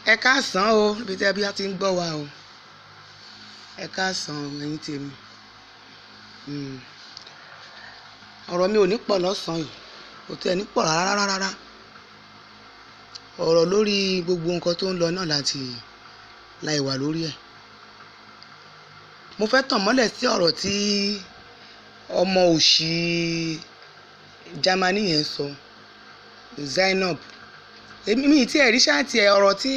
Ẹ káàsán o, níbi tí ẹbí ti ń gbọ́ wa o. Ẹ káàsán o, ẹ̀yin tèmi. Ọ̀rọ̀ mi ò ní pọ̀ lọ́sàn-án yìí, kò tiẹ̀ ní pọ̀ rárá rárá. Ọ̀rọ̀ lórí gbogbo nǹkan tó ń lọ náà láti láì wà lórí ẹ̀. Mo fẹ́ tàn mọ́lẹ̀ sí ọ̀rọ̀ tí ọmọ òṣì Jámánì yẹn sọ, Zainab. Èmi mi tí ẹ rí chat ẹ, ọ̀rọ̀ tí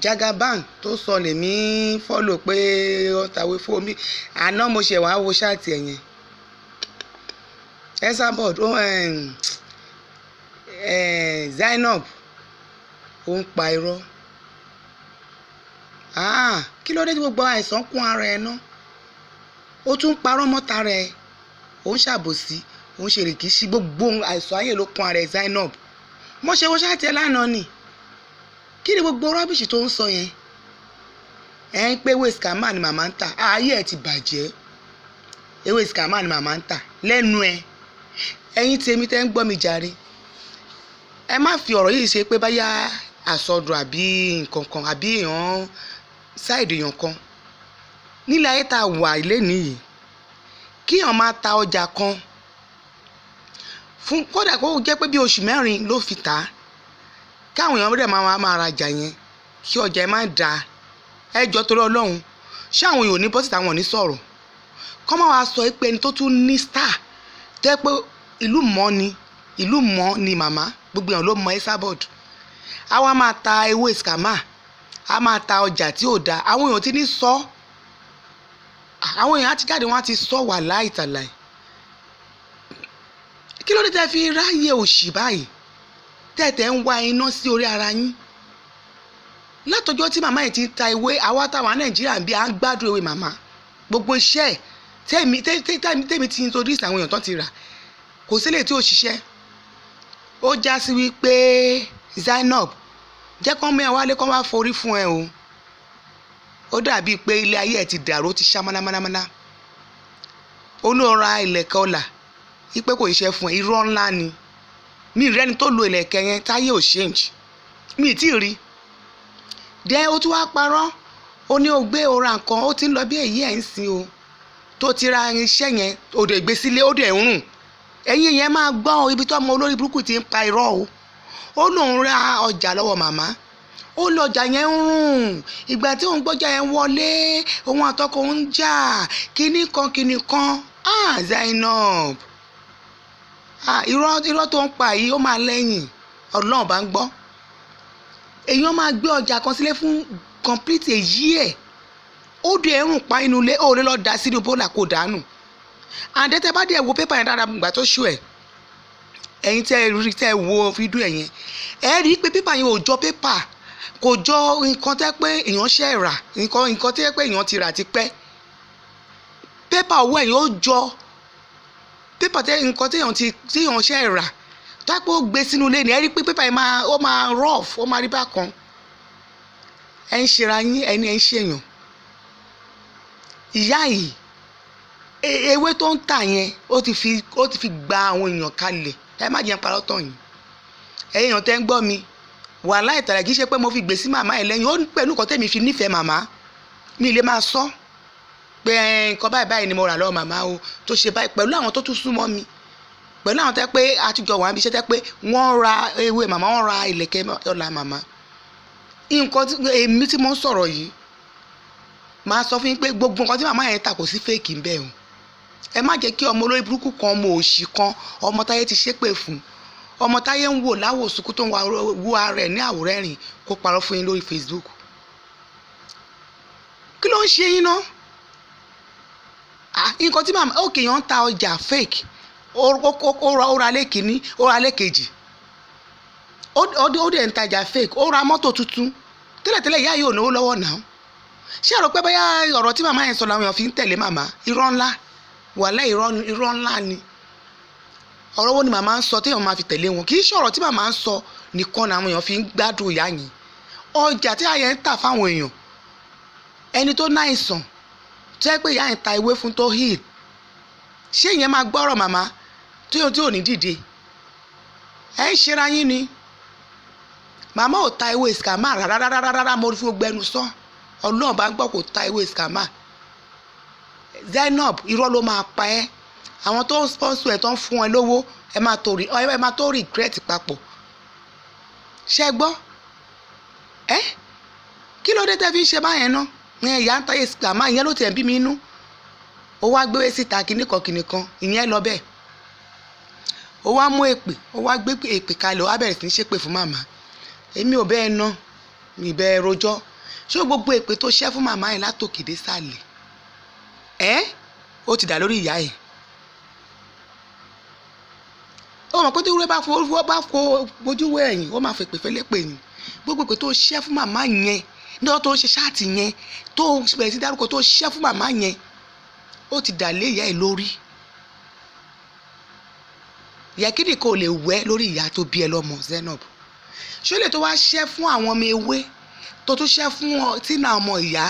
Jagaban tó sọ lèmi follow pé ó tàwé fún mi. Àná mo ṣẹ̀ wá wo chat ẹ yẹn. Esabod, ó Zainab ó ń pa irọ́. Ah, kí ló dé tí gbogbo àìsàn kún ara ẹ ná? Ó tún ń parọ́ mọ́ta rẹ̀, ó ń ṣàbòsí, ó ń ṣe rìkíṣí, gbogbo àìsàn ayé ló kún ara ẹ, Zainab. Mo ṣe wo chat ẹ lánàá ni. Kí ni gbogbo rubbish tó ń sọ yẹn? Ẹ ń pé ewé scammer ni màmá ń tà. Ayé ẹ ti bàjẹ́. Ewé scammer ni màmá ń tà lẹ́nu ẹ. Ẹ̀yin tèmi tẹ́ ń gbọ́ mi jàre. Ẹ má fi ọ̀rọ̀ yìí ṣe pé báyà àsọdùn àbí nǹkan kan àbí èèyàn side èèyàn kan. Nílẹ̀ ayé tá a wà lénìí yìí, kí èèyàn máa ta ọjà kan fún kódà kó jẹ́ pé bí oṣù 4 ló fi tà á, káwọn èèyàn dẹ̀ máa máa rajà yẹn, kí ọjà ẹ má da. Ẹ jọ, torí Ọlọ́run, ṣé àwọn èèyàn ò ní bọ́ síta, wọn ò ní sọ̀rọ̀? Kọ́ máa wá sọ pé ẹni tó tún ní star tó jẹ́ pé ìlú mọ́ ni, ìlú mọ́ ni màmá, gbogbo èèyàn ló mọ Esabod. A wá máa ta ewé scammer, a máa ta ọjà tí ò da. Àwọn èèyàn ti ní sọ, àwọn èèyàn á ti jáde, wọ́n á ti sọ wà láìtàláì. Kí ló dé tẹ́ fi ráyè òṣì báyìí, tẹ́tẹ́ ń wá iná sí orí ara yín? Látọjọ́ tí màmá yìí ti ń ta ewé, àwa táwa Nàìjíríà bí à ń gbádùn ewé màmá, gbogbo iṣẹ́ ẹ̀ tèmi ti introduce àwọn èèyàn tó ti rà, kò sílẹ̀ tí ò ṣiṣẹ́. Ó já sí wípé Zainab jẹ́ kán mú ẹ wálé, kán wá forí fún ẹ o. Ó dàbíi pé ilé ayé ẹ ti dàrú, ó ti ṣá mánámánámáná. Ó ní ó ra ìlẹ̀kẹ̀ ọlà wípé kò ṣiṣẹ́ fún ẹ. Irọ́ ńlá ni. Mi ì rẹ́ni tó lo ìlẹ̀kẹ̀ yẹn táyé ò change, mi ì tí ì rí. Dẹ́ ó tún wá parọ́, ó ní ó gbé ó ra nǹkan, ó ti ń lọ bí èyí ẹ̀ ń sin o, tó ti ra irinṣẹ́ yẹn, ó dẹ̀ gbé sílé, ó dẹ̀ ń rùn. Ẹ̀yin yẹn máa gbọ́ ibi tó ọmọ olórí burúkú ti ń pa irọ́ o. Ó lóun ra ọjà lọ́wọ́ màmá, ó lọ ọjà yẹn ń rùn. Ìgbà tí òun gbọ́jà yẹn wọlé, òun àtọkọ òun ń jà, kinní kan kinní kan. Ah, Zainab, ah, irọ́ irọ́ tó ń pa yìí, ó máa lẹ́yìn. Ọlọ́run bá ń gbọ́, èèyàn máa gbé ọjà kan sílé fún complete a year, ó dé ẹrùn pa inú ilé, ó lè lọ da sínú bólà kó dànù. Àǹdẹ́tẹ́ bá dẹ̀ wo paper yẹn dáadáa gbà tó ṣù ẹ̀, ẹ̀yin tẹ́ ẹ rí, tẹ́ ẹ wo fídíò ẹ̀ yẹn, ẹ rí i pé paper yẹn ò jọ paper, kò jọ nǹkan tẹ́ pé èèyàn ṣẹ̀ rà, nǹkan tẹ́ pé èèyàn ti rà ti pẹ́. Paper owó ẹ̀yìn ó jọ paper tẹ́ nǹkan téèyàn ti téèyàn ṣẹ̀ rà tó pé ó gbé sínú ilé ni. Ẹ rí i pé paper yẹn máa, ó máa rough, ó máa rí bákan. Ẹ ń ṣera yín, ẹni ẹ ń ṣèyàn. Ìyá yìí, ewé tó ń tà yẹn, ó ti fi gba àwọn èèyàn kalẹ̀. Ẹ má jẹ́ n parọ́ tàn yín, ẹ̀yin èèyàn tẹ́ ń gbọ́ mi. Wàhálà ìtàlẹ̀, kì í ṣe pé mo fi gbèsè màmá ẹ̀ lẹ́yìn ó pẹ̀lú nǹkan tẹ̀mí fi nífẹ̀ẹ́ màmá mi lè máa sọ pé nǹkan báyìí báyìí ni mo rà lọ́wọ́ màmá o tó ṣe báyìí, pẹ̀lú àwọn tó tún súnmọ́ mi, pẹ̀lú àwọn tẹ́ pé àtijọ́ wà níbi iṣẹ́, tẹ́ pé wọ́n ra ewé màmá, wọ́n ra ìlẹ̀kẹ̀ ọlà màmá. Nǹkan tí èmi tí mo ń sọ̀rọ̀ yìí máa sọ fún yín pé gbogbo nǹkan tí màmá yẹn ta, kò sí fake ń bẹ̀ o. Ẹ má jẹ́ kí ọmọ olórí burúkú kan, ọmọ òṣì kan, ọmọ táyé ti ṣépè fún, ọmọ táyé ń wò láwò sunkún, tó ń wo ara ẹ̀ ní àwòrán ẹ̀rìn, kó parọ́ fún yín lórí Facebook. Kí ló ń ṣe yín ná? Nǹkan tí màmá òkè yẹn ń ta ọjà fake, ó ra lẹ́kìnní, ó ra lẹ́kejì, ó dẹ̀ ń tajà fake, ó ra mọ́tò tuntun. Tẹ́lẹ̀tẹ́lẹ̀, ìyá yìí ò náwó lọ́wọ́ náà. Ṣé àrò pé bóyá ọ̀rọ̀ tí màmá yẹn sọ làwọn èèyàn fi ń tẹ̀lé màmá? Irọ́ ńlá, wàhálà, irọ́ ńlá ni. Ọ̀rọ̀ wo ni màmá ń sọ téèyàn máa fi tẹ̀lé wọn? Kì í ṣe ọ̀rọ̀ tí màmá ń sọ nìkan làwọn èèyàn fi ń gbádùn ìyá yẹn. Ọjà tí ìyá yẹn ń tà fáwọn èèyàn, ẹni tó náìsàn tó yẹ pé ìyá yẹn ta ewé fún tó heal, ṣé ìyẹn máa gbọ́rọ̀ màmá tí ò ní dìde? Ẹ ń ṣera yín ni. Màmá ò ta ewé scammer rárá rárá rárá. Mo fi gbogbo ẹnu sọ, Ọlọ́run bá ń gbọ́, kò ta ewé scammer. Zainab, irọ́ ló máa pa ẹ́. Àwọn tó ń sponsor ẹ̀, tó ń fún ẹ lówó, ẹ máa tó regret papọ̀. Ṣé ẹ gbọ́ ẹ? Kí ló dé tẹ́ fi ń ṣe báyẹn ná? Ẹ ìyá ń táyé scammer, ìyẹn ló tiẹ̀ ń bí mi inú. Ó wá gbé síta kinní kan kinní kan, ìyẹn lọ bẹ́ẹ̀. Ó wá mú èpè, ó wá gbé èpè kalẹ̀, ó wá bẹ̀rẹ̀ sí ní ṣépè fún màmá. Èmi ò bẹ́ẹ̀ ná, mi bẹ́ẹ̀ rojọ́. Ṣé gbogbo èpè tó ṣẹ́ fún màmá yẹn látòkè dé sàlẹ̀ ẹ́, ó ti dà lórí ìyá ẹ̀? Ó mọ̀ pé tí wúrẹ́ bá fo ojú wọ ẹ̀yìn, ó máa fèpè fẹ́lẹ́ pè ní. Gbogbo èpè tó ṣẹ́ fún màmá yẹn ní ọjọ́ tó ń ṣe chat yẹn, tó bẹ̀rẹ̀ sí dárúkọ, tó ṣẹ́ fún màmá yẹn, ó ti dà lé ìyá ẹ̀ lórí. Yẹkínì kò lè wẹ́ lórí ìyá tó bí ẹ lọ́mọ. Zainab, ṣó lè tó wá ṣẹ́ fún àwọn ọmọ ewé, tó tún ṣẹ́ fún ọ Tina ọmọ ìyá,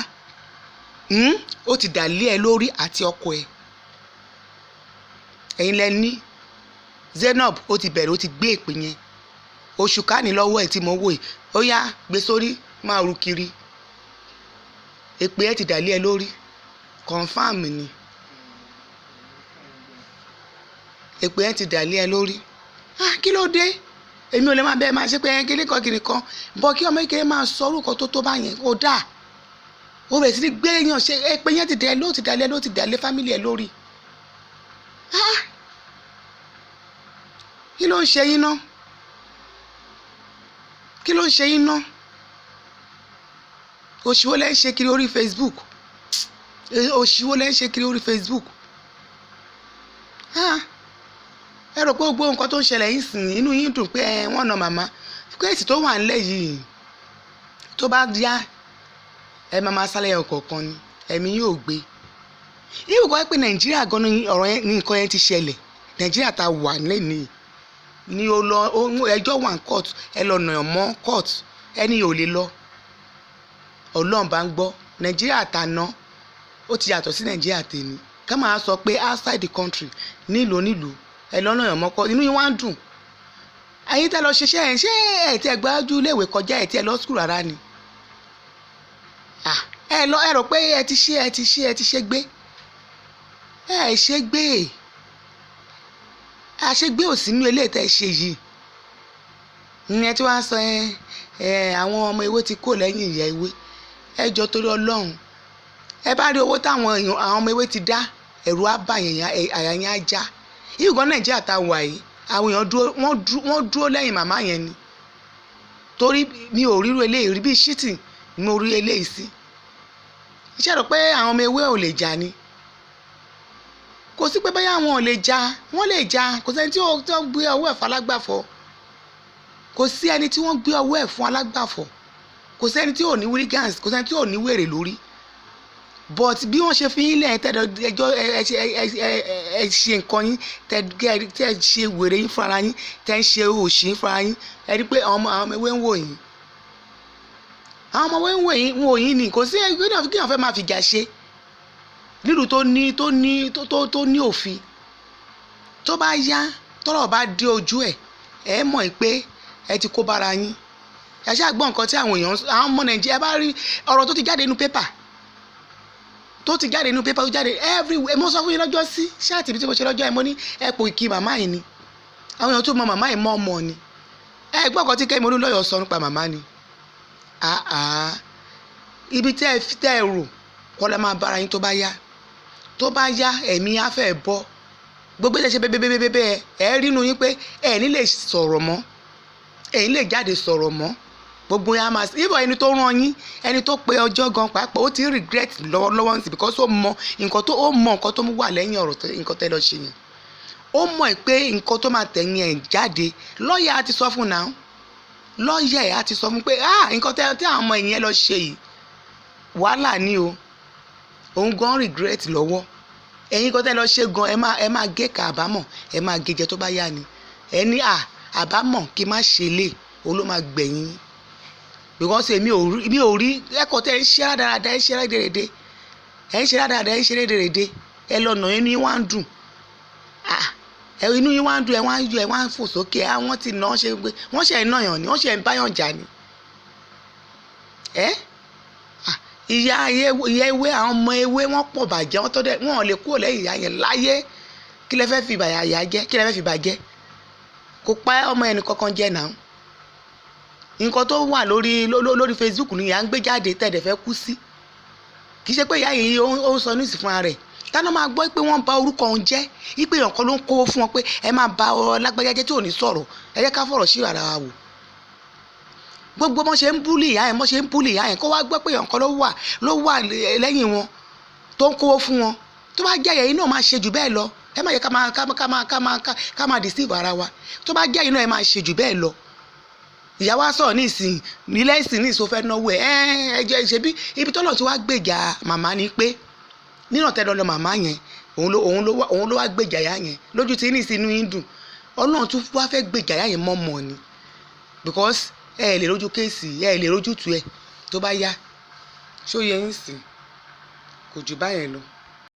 Ó ti dà lé ẹ lórí àti ọkọ ẹ. Ẹ̀yin lẹ ní Zainab. Ó ti bẹ̀rẹ̀, ó ti gbé èpè yẹn oṣù kánì lọ́wọ́ ẹ̀ tí mo wò yìí. Ó yá, gbé sórí, máa ru kiri. Èpè ẹ ti dà lé ẹ lórí, confam ni. Èpè ẹ ti dà lé ẹ lórí. Ah, kí ló dé? Èmi ò lè máa bẹ́ẹ̀ máa ṣe pé ẹ kíní kan kíní kan bọ́, kí ọmọ kékeré máa sọ orúkọ tó tó báyẹn, ó dáa. Ó bẹ̀rẹ̀ sí ní gbé yàn ṣe. Èpè yẹn ti dà ló ti dà lé, ló ti dà lé family ẹ lórí. Ah, kí ló ń ṣe yín ná? Kí ló ń ṣe yín ná? Òṣìwò lẹ́ ń ṣe kiri orí Facebook? Òṣìwò lẹ́ ń ṣe kiri orí Facebook? Ah, ẹ rò pé gbogbo nǹkan tó ń ṣẹlẹ̀ yín sìn, inú yín dùn pé ẹ wọ́n na màmá. Case tó wà nílẹ̀ yìí, tó bá yá, ẹ máa máa sálẹ̀ ọ̀kọ̀ọ̀kan ni ẹ̀mí yóò gbé. Ibùkọ́ pé Nàìjíríà gan ni ọ̀rọ̀ yẹn ní nǹkan yẹn ti ṣẹlẹ̀. Nàìjíríà ta wà lẹ́nìí ni ó lọ ẹjọ́ wà ní court, ẹ lọ nà mọ́ court, ẹni ò lè lọ. Ọlọ́run bá ń gbọ́, Nàìjíríà ta ná, ó ti yàtọ̀ sí Nàìjíríà tèmi. Ká máa sọ pé outside the country, nílùú nílùú, ẹ lọ nà mọ́ court, inú yín wá ń dùn. Ẹ̀yin tẹ́ lọ ṣiṣẹ́ ẹ̀, ṣé ẹ̀ tí ẹ gbájú iléèwé kọjá, ẹ̀ tí ẹ lọ school rárá ni? Ẹ lọ, ẹ rò pé ẹ ti ṣe, ẹ ti ṣe, ẹ ti ṣe gbé, ẹ ṣe gbé. Àṣegbé ò sínú eléyìí tẹ́ ṣe yìí. Ìyẹn tí wọ́n á sọ ẹ ẹ, àwọn ọmọ ewé ti kó lẹ́yìn ìyá ewé. Ẹ jọ, torí Ọlọ́run, ẹ bá rí owó táwọn èèyàn, àwọn ọmọ ewé ti dá, ẹ̀rù á bà yẹn, àyà yẹn á já. Ìgbọ́n Nàìjíríà tá a wà yìí, àwọn èèyàn dúró, wọ́n dúró lẹ́yìn màmá yẹn ni, torí mi ò ríru eléyìí rí. Bí ṣítì ni mo rí eléyìí sí. Iṣẹ́ rò pé àwọn ọmọ ewé ò lè jà ni? Kò sí pé báyà wọn ò lè jà, wọ́n lè jà. Kò sẹ́ni tí wọ́n gbé ọwọ́ ẹ̀ fún alágbàfọ̀. Kò sí ẹni tí wọ́n gbé ọwọ́ ẹ̀ fún alágbàfọ̀. Kò sẹ́ni tí ò ní hooligans, kò sẹ́ni tí ò ní wèrè lórí. But bí wọ́n ṣe fi yín lẹ̀ tẹ́lẹ̀, ẹjọ́ ẹ ṣe nǹkan yín, tẹ́ ẹ ṣe wèrè yín fúnra yín, tẹ́ ń ṣe òṣì yín fúnra yín. Ẹ rí pé àwọn ọmọ ewé ń wò yín, àwọn ọmọ ewé ń wò yín, wò yín ni. Kò sí ẹgbẹ́ náà kí wọ́n fẹ́ máa fìjà ṣe nílùú tó ní tó ní tó tó tó ní òfin. Tó bá yá, tọ́rọ̀ bá dé ojú ẹ̀, ẹ mọ̀ pé ẹ ti kó bára yín. Ẹ ṣáà gbọ́ nǹkan tí àwọn èèyàn, àwọn ọmọ Nàìjíríà bá rí ọ̀rọ̀ tó ti jáde nínú pépà, tó ti jáde nínú pépà, tó jáde everywhere. Mo sọ fún yín lọ́jọ́ sí chat tí mo ṣe lọ́jọ́ ẹ̀, mo ní ẹ pò kí màmá yìí ni. Àwọn èèyàn tó mọ màmá yìí mọ́ ọmọ ni. Ẹ gbọ́ nǹkan tí Kẹ́mi Olúnlọ́yọ̀ sọ nípa màmá ni. Ibi tẹ́ ẹ rò kọ́ lẹ́ máa bára yín. Tó bá yá, tó bá yá, ẹ̀mí á fẹ́ bọ́. Gbogbo ẹ̀ ṣe bẹ́ẹ̀bẹ́ẹ́bẹ́ẹ́, ẹ rínú yín pé ẹ ní lè sọ̀rọ̀ mọ́, ẹ ní lè jáde sọ̀rọ̀ mọ́. Gbogbo yẹn á máa ibò. Ẹni tó rán yín, ẹni tó pe ọjọ́ gan pàápàá, ó ti regret lọ́wọ́lọ́wọ́ nísìnyí, because ó mọ nǹkan tó, ó mọ nǹkan tó wà lẹ́yìn ọ̀rọ̀, nǹkan tẹ́ lọ ṣe yẹn. Ó mọ̀ pé nǹkan tó máa tẹ̀yìn ẹ̀ jáde, lọ́ọ̀yà á ti sọ fún náà, lọ́ọ̀yà ẹ̀ á ti sọ fún pé, ah, nǹkan tẹ́ tí àwọn ọmọ ìyẹn lọ ṣe yìí, wàhálà ni o. Òun gan regret lọ́wọ́. Ẹ̀yin kan tẹ́ lọ ṣe gan, ẹ máa gé ka àbámọ̀, ẹ máa gé jẹ tó bá yá ni. Ẹ ní à àbámọ̀ kí má ṣe lè, òun ló máa gbẹ̀yìn, because èmi ò rí, mi ò rí ẹ̀kọ́ tẹ́ ń ṣe rádaràda, ẹ ń ṣe rédèrèdè, ẹ ń ṣe rádaràda, ẹ ń ṣe rédèrèdè. Ẹ lọ nà, inú yín wá ń dùn. Ah, ẹ inú yín wá ń dùn, ẹ wá ń yọ, ẹ wá ń fò sókè. Àwọn ti nà án ṣe pé wọ́n ṣe ń nàyàn ni, wọ́n ṣe ń báyàn jà ni. Ẹ́ ìyá ìyá ewé, àwọn ọmọ ewé, wọ́n pọ̀ bàjẹ́. Wọ́n tọ́ dẹ́, wọ́n ò lè kúrò lẹ́yìn ìyá yẹn láyé. Kí lẹ fẹ́ fi ìyá jẹ́? Kí lẹ fẹ́ fi bàjẹ́? Kò pa ọmọ ẹnì kankan jẹ́ náà. Nǹkan tó wà lórí Facebook ni ìyá ń gbé jáde tẹ̀dẹ̀ fẹ́ kú sí. Kì í ṣe pé ìyá yìí ó ń sọ ní ìsìn fúnra rẹ̀ táná máa gbọ́ pé wọ́n bà orúkọ òun jẹ́, wípé èèyàn kan ló ń kówó fún wọn pé ẹ máa ba ọ lágbájá jẹ́ tí ò ní sọ̀rọ̀. Ẹ jẹ́ ká fọ̀rọ̀ sí ara wa wò. Gbogbo bọ́n ṣe ń bully ìyá yẹn, bọ́n ṣe ń bully ìyá yẹn, kó wá gbọ́ pé èèyàn kan ló wà lẹ́yìn wọn tó ń kówó fún wọn. Tó bá jẹ́ ẹ̀yin náà, máa ṣe jù bẹ́ẹ̀ lọ. Ẹ má yẹ ká máa deceive ara wa. Tó bá jẹ́ ẹ̀yin náà, ẹ máa ṣe jù bẹ́ẹ̀ lọ. Ìyá wa sọ̀rọ̀ ní ìsìn nílẹ̀, ìsìn ní ìsìn fẹ́ náwó ẹ̀. Ẹ jẹ́ ṣe bí ibi tọ́lọ̀ tí wàá gbèjà màmá ni pé nínà tẹ́ lọ màmá yẹn, òun ló wá gbèjà ìyá yẹn lójú tí ní ìsìn inú yín dùn. Ọlọ́run tún wá fẹ́ gbèjà ìyá yẹn mọ́mọ́ ni, because ẹ lè rójú case, ẹ lè rójú tu ẹ tó bá yá. Ṣó yẹ yín sìn? Kò jù báyẹn lọ.